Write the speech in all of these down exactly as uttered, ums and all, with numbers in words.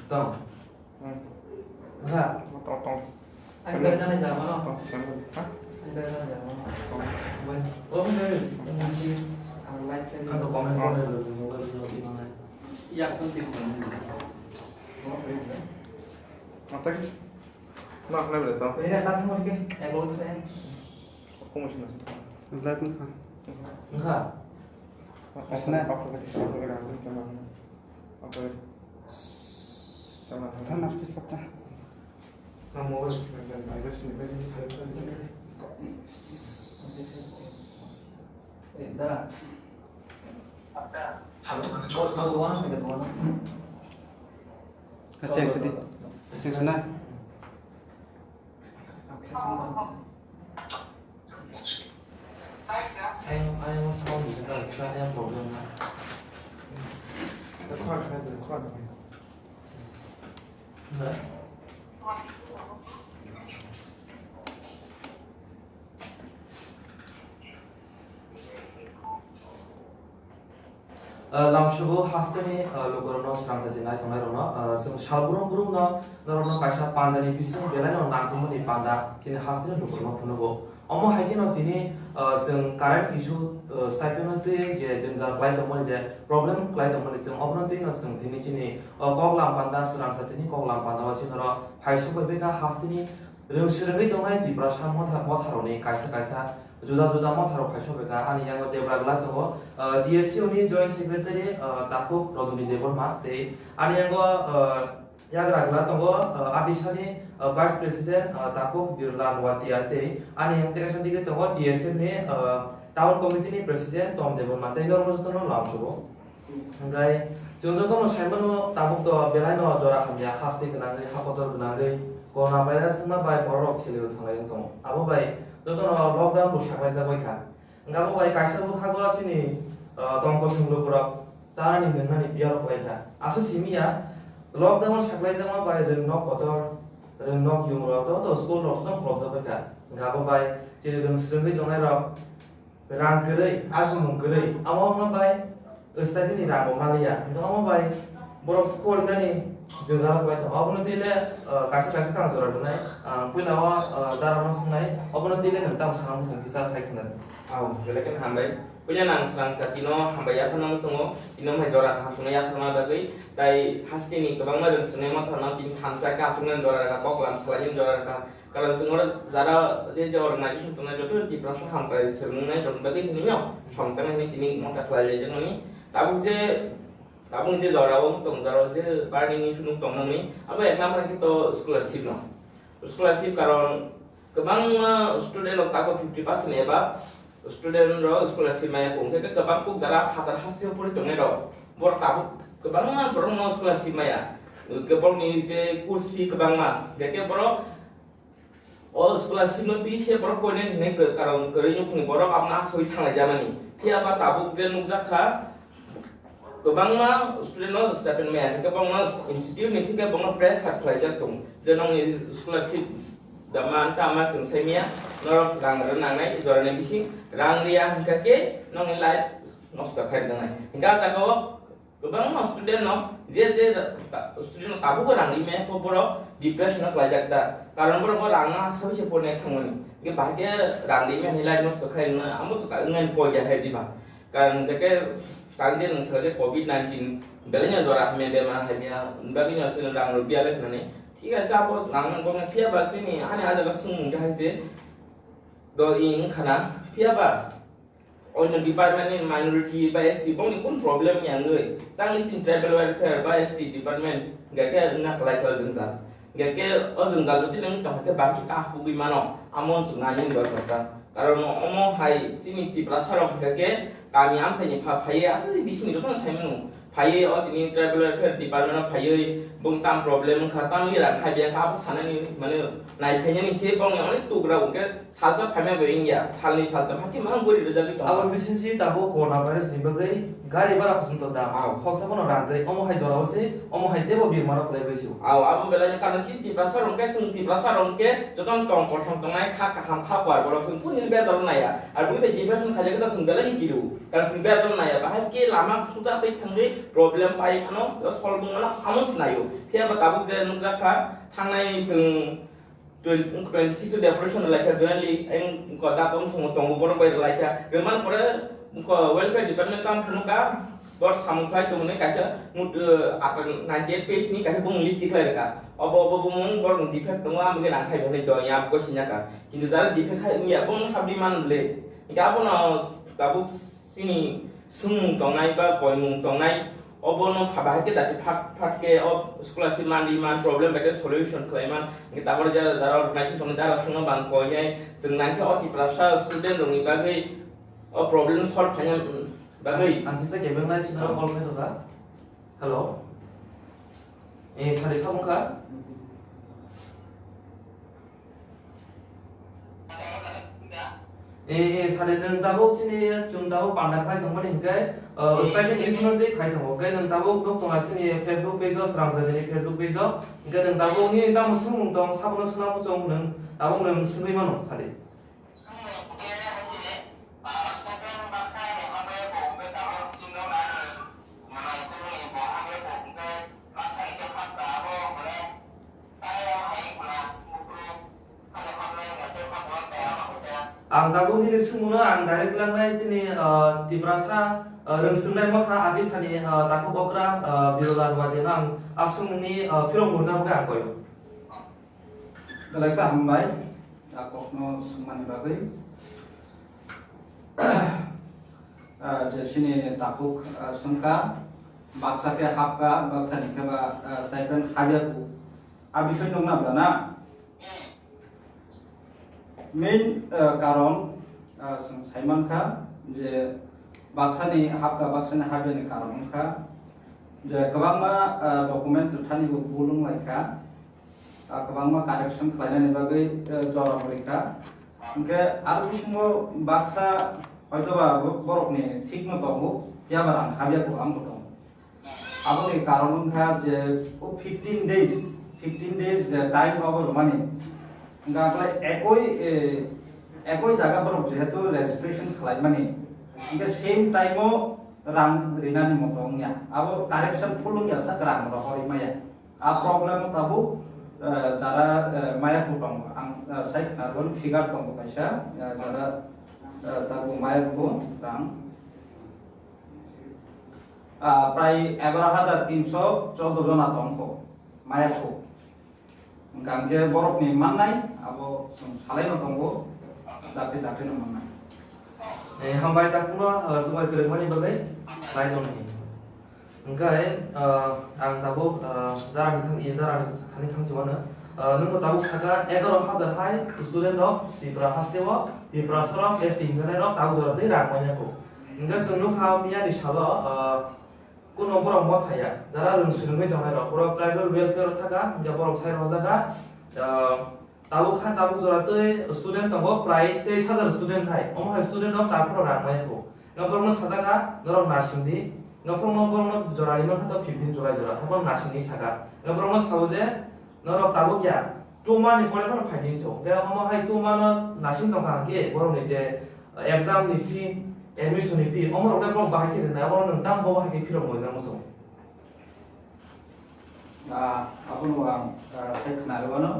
Tong. Hmm. Ha. Tong, tong. Ang kaya na jama no. Tong, tong. Ha? Ang kaya na jama no. Tong. Wait. Oh, no. Ang like. Kato comment ko na. Ya, kung tik ko. Matak. Mak na bela tong. Ini datang mau ke. Eh, mau tuh, eh. Aku masih nasi. Live nih, Kak. Enggak. Apa? Apa? Apa? Apa? Apa? Sana. Sana, artis patah. Kamu harus. Eh, dah. Kacang sedih. Kacang sana. Ayang, ayang, sound bisa, bisa, ayang problem na. Enggak. Ah, lamsogo hasteni, ah, lukurokno srangsa di nai tongnai rokno, ah, chwng sal brum brum no norokno kaisa panda ni bising belai no nangkukmani panda chini hasteni lukurokno phunukgo. Omo hai kheno tini, ah, chwng current issue, ah, stipend no twi je jwngjal kwlai tongmani je problem kwlai tongmani chwng obono twi no chwng tini chini, ah, kok lam panda srangsa tini kok lam panda o chini oro phaisok bai beka hasteni rwng swrwngwi tongnai Tiprasa motha, motharokni kaisa kaisa juda juda motharok phaisok bai kha. Ani yango debra glak tongo, ah, D S C O ni Joint Secretary, ah, Takhuk Rajani Debbarma tei ani yango, ah, yagra glak tongo, ah, Adisani, ah, Vice President, ah, Takhuk Birla Noatia tei ani yang tei kaisa digi tongo D S M ni, ah, Town Committee ni President Tom Debbarma tei norokno jotono lamsogo. Hingkai chwng jotono saimano tabuk to belai no jora hamya, haste gwnangwi, hakotor gwnangwi, corona virus wngma bai borok rok khelio thanglai wng tongo. Abo bai jotono lockdown bo saklaijak bai kha. Hingke abo bai kaisa bwkhago chini, ah, tongkosong lukurok chanani nwngnani biyaro kwlai kha. Aswk simi ya, lockdown sakhlaijakma bai rwng nok kotor, rwng nok yung rok joto school rok joto kholopjak bai kha. Hingke abo bai chini rwng swrwngwi tongnai rok rang kwrwi, aswk mung kwrwi, amo wngma bai stipend ni rang bo maliya. Hingke omo bai borok porinani jwngjalrok bai tongo. Obono twi le, ah, kaisa kaisa kang jora rwnai, ah, puila o, ah, dara no swngnai, obono twi le nwng tamo sana muchung kisa sai khna. Au, belai kheno hambai. Puila nang srangsa tino hambai yapharna muchungo, tino hai jora kaham swngnai yapharma bagwi, tai hasteni kwbangma rwng swngnai motha no tini thansa khe aswknani jora rwkha, kok lam salaini jora rwkha. Karon chwng oro jara je je organization tongnai joto Tiprasa Hamkrai swrwngmung nai rokni bagwi hinwi no songchaknai hinwi tini mota khlai lai jakmani. Tabuk je, tabuk je jora o tong jora o je burning issue nuk tong nangni abo ek number khe to scholarship no. Scholarship karon kwbangma student rok tako fifty percent eba student rok scholarship maya kung khe kwbang kuk jara phatar hasteo pori tongnai rok. Borok tabuk kwbangma borok no scholarship maya. Hwnkhe borokni je course fee kwbangma. Hwnkhe borok o scholarship no twi se borok poinani hinwi kwrwi karon kwrwi nukhungni borok abono asugwi thanglaijamani. Phiya ba tabuk je nukjak kha, kwbangma student no stipend maya, hwnkhe borokno institute ni thik khe borokno pressure khlaijak tongo je nokni scholarship da man ta ma chwng sai maya, norok rang rw nangnai jorani bising, rang riya hwnkha khe nokni life nosto khai rwjaknai. Hwnkhe ah jaga o Kwbangma student no, je je ta-, student no tabukbo rang rimaya khe borok depression o klaijak da. Karon borok bo rang no asai se porina thangmani. Hingke bahai khe rang rimaya hinwi life nosto khai rwna, amo to ka-, wngmani koi ya hai diba. Karon hingke khe tang je nwng saka je covid nineteen belai no jora hamya bemar hamya, wng bagwi no chwng rang rw biya le khnani. Thik ase abo rang no borokno phiya ba chini ani ah jaga swngmung khe hai se do i wng khana phiya ba. Onyo department ni minority ba S T bongni kun problem ya wngwi, tangwi chini tribal welfare ba S T department hingke khe wngna kwlai khe o jwngjal. Hingke khe o jwngjal jodi nwng tongkha khe bahai khe kahugwi mano, amo wng chwng nai wng dor kha. Karon omo hai chini Tiprasa rok hingke khe kami amchaini pha phaiwi aswk bisingni jotono sai mano. Phaiwi o tini tribal welfare department o phaiwi bong tam problem wngkha, tamni rang hai biya kha abo sanani mane naiphainani se bongni onek tugra hwnkhe salsa phaima bai wngya, salni saltham hakhe mang bwrwi rwjagwi tongo. Aboni bisingtwi tabuk corona virus ni bagwi Gari bhara porjonto dam. Aw. Khoksa bono rang kwrwi. Omo hai jora o se, omo hai teibo birma rok kwlai bai se o. Aw, abo belai no karon si Tiprasa rok khe, chwng Tiprasa rok khe joto no tong kosong tongnai, kha kaham kha kuar borok chwng kunu hini bejal naiya. Ar bini bai depression khaijak khe chwng belai ni kiru. Karon chwng bejal naiya. Bahai khe lama suja tei thangwi problem pai mano, solve wng mano, amo se naio. Phiya ba tabuk je nukjak kha, thangnai chwng twenty, twenty six o depression rwlaikha, jointly, ang ko da tong thungo tongo borok bai rwlaikha. Bemar pore ko welfare department tang phunukha, bor samung khlai tongmani kaisa mut-, uh, apa, ninety eight page ni kaisa bumung list tikhlai rwkha. Obo, obo bumung borok ni defect tongo, amoni rang khai bai do ya ko sinaka. Kintu jara defect khai wngya, bono sabdi man le. Hingke abono tabuk chini swngmung tongnai ba poimung tongnai, obono pha bahai khe dati phat, phat khe o scholarship manri man, problem bai khe solution khlai man. Hingke tabuk jara, jara organization tongnai jara swngno bang koinai, chwng nang khe o Tiprasa student rokni bagwi o problem solve khaina bagwi. Ang kisa kebeng lai china call khai toka. Hello. Eh, sari sabung kha? Eh, eh, sari nwng tabuk chini, chwng tabuk panda khai tongmani hingke, eh, stipend issue no tei khai tongo. Hingke nwng tabuk nuk tonga chini Facebook page o, Srangja ni Facebook page o. Hingke nwng tabuk nini tamo swngmung tong, sabono swnamo chwng nwng tabuk nwng swngwi mano, sari. Ang tabuk nini swngmungno ang direct langnai chini, ah, Tiprasa, ah, rwngswngnai motha Adisani, ah, takhuk okra, ah, Birla Nuadia no ang aswkmungni, ah, phirok murna bagwi ang koyo. Belai khe hambai, a kokno swngmani bagwi. Ah, je chini takhuk, ah, swngkha, baksa khe hapkha, baksa ni khe ba, ah, stipend habya ku. A bisoi nung na bana? Main, ah, karon, ah, chwng sai mankha je baksani hapkha, baksani habya ni karon wngkha je kwbangma, ah, documents rwthani bo bul wnglaikha. Ah, kwbangma correction khlainani bagwi, eh, jora kwrwi kha. Hwnkhe aro bisingo baksa hoitoba bo-, borokni thikno tongo, phiya ba rang habya kwbangbo tongo. Aboni karon wngkha je o fifteen days, fifteen days je time obo rwmani. Hwnkhe aklai ekoi, eh, ekoi jaga borok jehetu registration khlaimani, hwnkhe same time o rang rinani moto wngya. Abo correction full wngya sak rang rohorwi maya. A problem tabuk, eh, jara, eh, maya khu tongo. Ang, eh, sai khna rwmani figure tongo kaisa, eh, jara, eh, tabuk maya khu tang, ah, prai egaro hajar tinso choudo jona tongkho maya khu. Hwnkha hwnkhe borokni mannai abo chwng salaino tongo, dakti daktino mannai. Eh, hambai takhukno, eh, chubai kwrwngmani bagwi nai tongnai. Hingke, ah, ang tabuk, ah, darani thang, i darani thani thang chimano. Ah, nwngno tabuk saka egaro hajar hai student rok Tripura haste o, Tripura sorok S T hinjani rok tabuk jora tei rang manya kho. Hingke chwng nukha miyani salo, ah, kuno borok mothaya, jara rwng swrwngwi tongnai rok, borok tribal welfare o thaka, hingke borok sai rojak kha, ah, Tabuk kha, tabuk jora tei student tongo, prai teis hajar student hai. Omo hai student rok tarpor rang maya kho. Nga borokno sajak kha, norok nasing di. Nga borokno, borokno jora ni mankha to fifteen July jora. Haikhe nasing di saka. Nga borokno sao je, norok tabuk ya, two month ni pore phano phai di hinwi sao. Tei omo hai two month no nasing tongkha hwnkhe borokni je exam ni fee, admission ni fee, omo rok le borok bahai khe rwnai, omo rok nwng tamo bo bahai khe phirok moi nang muchung. Ah, abono ang, ah, sai khna rwano.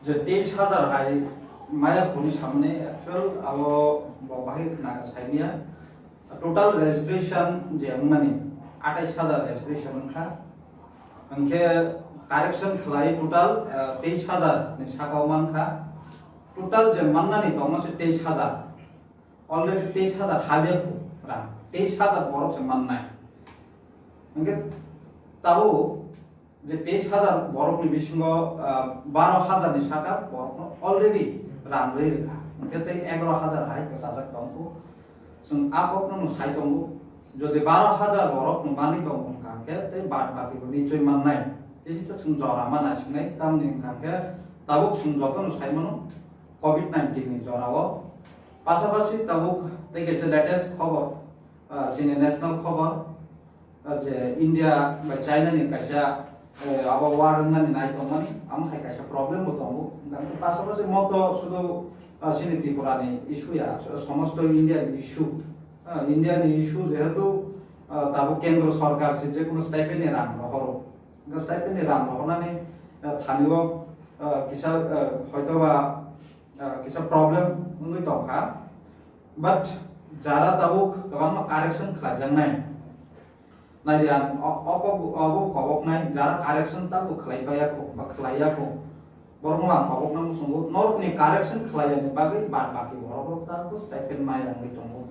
Je teis hajar hai maya khoni samani actual abo bo bahai khna ka saimya. Total registration je wngmani atais hajar registration wngkha. Hwnkhe correction khlai total, ah, teis hajar ni saka o mankha. Total je mannani tongma se teis hajar. Already teis hajar habya khu rang, teis hajar borok se mannai. Hingke tabuk je teis hajar borokni bisingo, ah, baro hajar ni saka borokno already rang rwi rwkha. Hingke tei egaro hajar hai kwchajak tongkhu. Chwng a kokno no sai tongo. Jodi baro hajar borokno manwi tongo wngkha hingke tei bad baki bo nichoi mannai. Tei chwng jora ma naisingnai tamni wngkha hingke tabuk chwng jotono sai mano. Covid nineteen ni jorao. Pasapasi tabuk tei kaisa latest khobor, Ah, chini national khobor, ah, je India bai China ni kaisa, eh, abo war wngnani nai tongmani, amo hai kaisa problem bo tongo. Hingkha khe pasapasi mo to sudu, ah, chini Tripura ni issue ya, so-, somosto India ni issue. Ah, India ni issue jehetu, ah, tabuk kendro sorkar se je kono stipend ni rang rohoro. Hingkha stipend ni rang rohornani, ah, thani o, ah, kisa, ah, hoito ba, ah, kisa problem wngwi tongkha. But jara tabuk kwbangma correction khlaijaknai. Naidi ang o-, obo, obo koboknai jara correction tabuk khlai paiya kho, ba khlaiya kho. Borokno ang kobokna muchungo, norokni correction khlaiyani bagwi bad baki borok rok tabuk stipend maya wngwi tongo.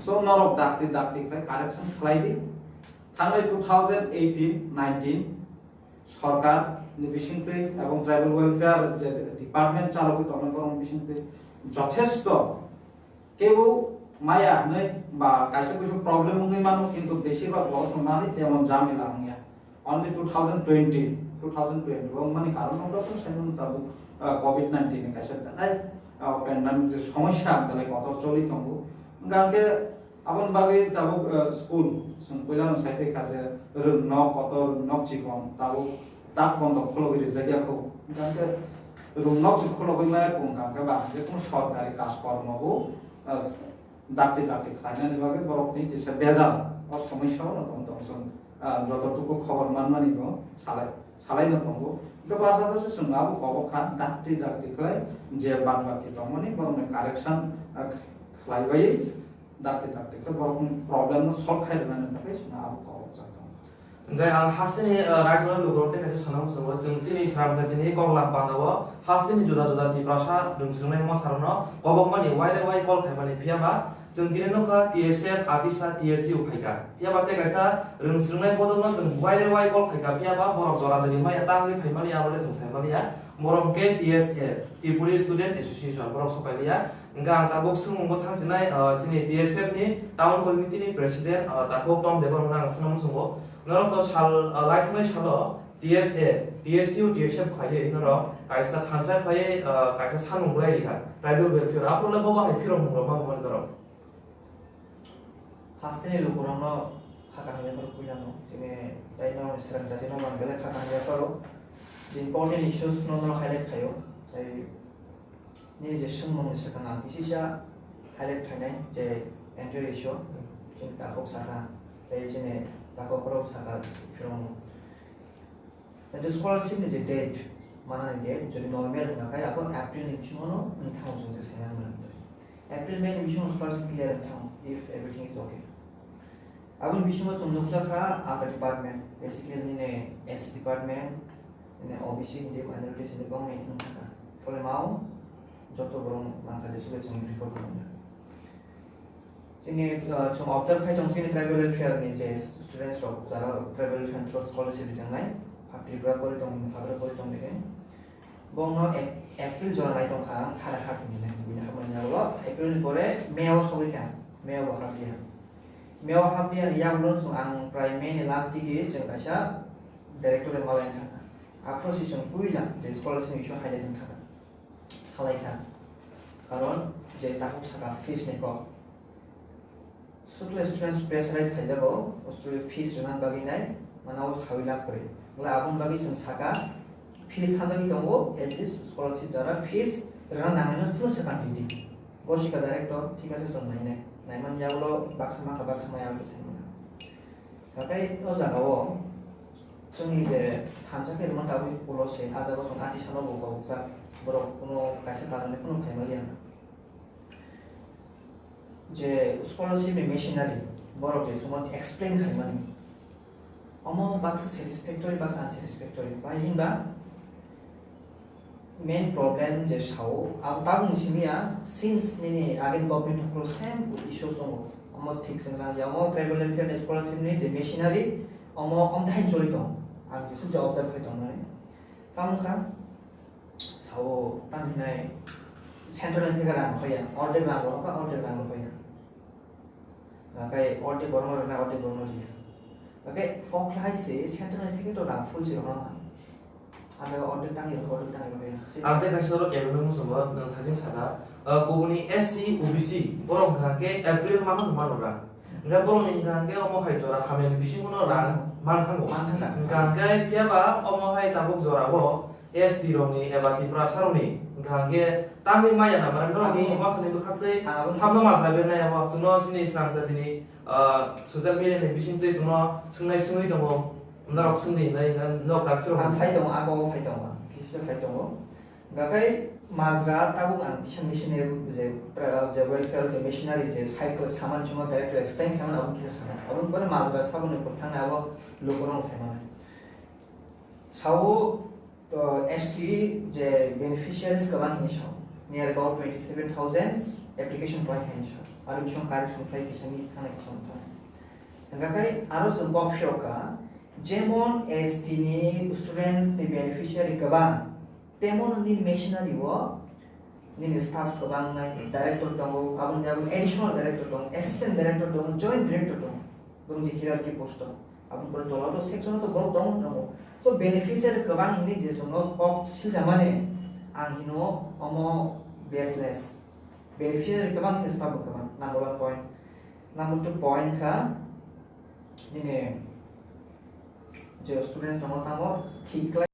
So norok dakti dakti khlai correction khlai di. Thangnai two thousand eighteen nineteen sorkar ni bisingtwi ebong tribal welfare je department chalogwi tongnai borokni bisingtwi jothesto kebo maya hinwi ba kaisa kusu problem wngwi mano, kintu beshirbak borokno manwi temon jamila wngya. Only two thousand twenty, two thousand twenty o wngmani karon wngkha khe saimano tabuk, ah, covid nineteen ni kaisa belai, ah, pandemic je somosya belai kotor choli tongo. Hingkha khe aboni bagwi tabuk, ah, school, chwng puilano sai phaikha je rwng nok kotor, rwng nok chikon, tabuk tak bondo khulogwi rijak ya kho. Hingkha khe rwng nok se khulogwi maya kho, hingkha khe ba je kono sorkari kaj kormo bo, ah, dakti dakti khlainani bagwi borokni kisa bejal o somosya o tong tong chwng, ah, joto tuku khobor manmani bo salai, salai no tongo. Hingkhe bwsa bwsa chwng abo kobok kha dakti dakti khlai je bad baki tongmani borokni correction, ah, khlai bai dakti dakti khe borokni problem no solve khai rwnani bagwi chwng abo kobok jak tongo. Hingkhe ang hasteni, eh, raijoni lukurok tei kaisa sana muchungo, chwng chini sram jatini koklam pandao hasteni juda juda Tiprasa rwngswngnai motharokno kobokmani waire wai call khaimani, phiya ba chwng tini nukha T S F, Atisa, T S U phaikha, phiya ba tei kaisa rwngswngnai bodolno chwng waire wai call khaikha, phiya ba borok jora jori maya tangwi phaimani, abo le chwng saimaliya, borok khe T S A, Tripuri Student Association, borok sopailiya. Hingkhe ang tabuk swngmungbo thangsinai, ah, chini T S F ni town committee ni president, ah, Takhuk Tom Debbarma no ang swngna muchungo. Norok to sal, ah, laithumnai salo T S A, T S U, T S F khlaiwi norok kaisa thansa khlaiwi, ah, kaisa samung bwlai rikha. Tribal welfare, aphuru le bobo hai phirok mungrok ma bumani norok. Hasteni lukurokno kha kaham yapharo puilano, tini tai norokni swrang jatino mang belai kha kaham yapharo. Je important issues no, no highlight khaio. Tai nini je swngmungni swkang ang kisisa highlight khainai je entry issue, chini takhuk saka, tei chini takhuk rok saka phirokno. Tei scholarship ni je date, manani date, jodi normal wngkha khe, abo April ni bisingo no wng thango chwng je saimani manwi. April, May ni bisingo scholarship clear wng thango, if everything is okay. Aboni bisingo chwng nukjakha alka department, basically nini S C department, nini O B C hindi, minorities hindi, bongni wngkha. Phole mao joto borok wngkha, jesukhe chwng report nukha. Chini, uh, chwng observe khai tong, chini tribal welfare ni je students rok, jara tribal welfare ni through scholarship rijak nai, ha Tripura pori tong, ha Tripura pori tong dege. Bongno Ap-, April jora nai tong kha, ang thara kha tong nai, bini hamya ni abo April ni pore May o sogwi kha, May o bo hapya. May o hapya ni yagulo chwng ang prai May ni last digi chwng kaisa director ni malai thang kha. Aphuru si chwng puila je scholarship ni issue hai thang kha. Salai kha. Karon je takhuk saka fees ni kok. Sukle students pressurize khaijago, student fees rwna bagwi nai, manao sawi lab kwrwi. Bwle aboni bagwi chwng saka, fees sanjagwi tongo, at least scholarship dara fees rwna nangnai no phuru se tang tidi. Gosika director, thik ase chwng nainai. Naimani yagulo baksa maka baksa maya abo se maka. Hatai o jaga o chwngni je thansa khe rwma tabwi ulo se, a jaga o chwng ati sano bo kobokjak, borok kuno kaisa karon kuno phai maliya. Je scholarship ni machinery, borok je chwngno explain khaimani, omo baksa satisfactory, baksa unsatisfactory. Bai hinba, main problem je sao, abo tabuk ni simi ya, since nini agin government hoklo same issue tongo. Omo thik se wngkha, ya omo tribal welfare ni scholarship ni je machinery, omo omthai choli tong. Ang jesuk je observe khai tong mani. Tamo kha, sao tam hinai central ni theke rang hoya, ordek rang rohka, ordek rang rohya. Bakai ordek borno rwna, ordek borno riya. Bakai kok lai se central ni theke to rang full se rohna. Ada ordek tangi rohka, ordek tangi rohya. Ang tei kaisa oro cabinet muchungo nwng thajin saka, uh, kubuni S C, O B C, borok hwnkha khe April mano hwnma rwra. Hingke borokni hingka hingke omo hai jora hamyani bisingo no rang manthango. Manthango. Hingka hingke phiyaba omo hai tabuk jorao S T rokni eba Tiprasa rokni hingka hingke tangwi maya na mara norokni omo thani bwkhaktwi sabno majra bernai abo chwngno chini swnam jatini, ah, social media ni bisingtwi chwngno swngnai swngwi tongo. Norok swngdi hinai, norok tak phiro. Ang phai tongo, abo phai tongo, kisa phai tongo. Gakai majra tabuk ang kisa missionary je, tra-, je welfare je missionary je cycle saman chungo director explain khaimani abo kisa sana. Abo pore majra saboni kwthang abo lukurok saimani. Sao, uh, S T je beneficiaries kwbang hinwi sao. Near about twenty seven thousand application khlai hinwi sao. Aro bising correction khlai kisa miss thangna kisa wng thangna. Hingkha khe aro chwng kok phiyok kha, jemon S T ni students ni beneficiary kwbang, temon nini machinery o nini staffs kwbang nai, hmm, director tongo, aboni abo additional director tongo, assistant director tongo, joint director tongo, bwrwng je hierarchy post o, aboni pore tola o section o to borok tongo tongo. So beneficiary kwbang hinwi je chwngno kok siljamani, ang hino omo baseless. Beneficiary kwbang nini staff bo kwbang, number one point. Number two point kha, nini je students tongo tamo thik khlai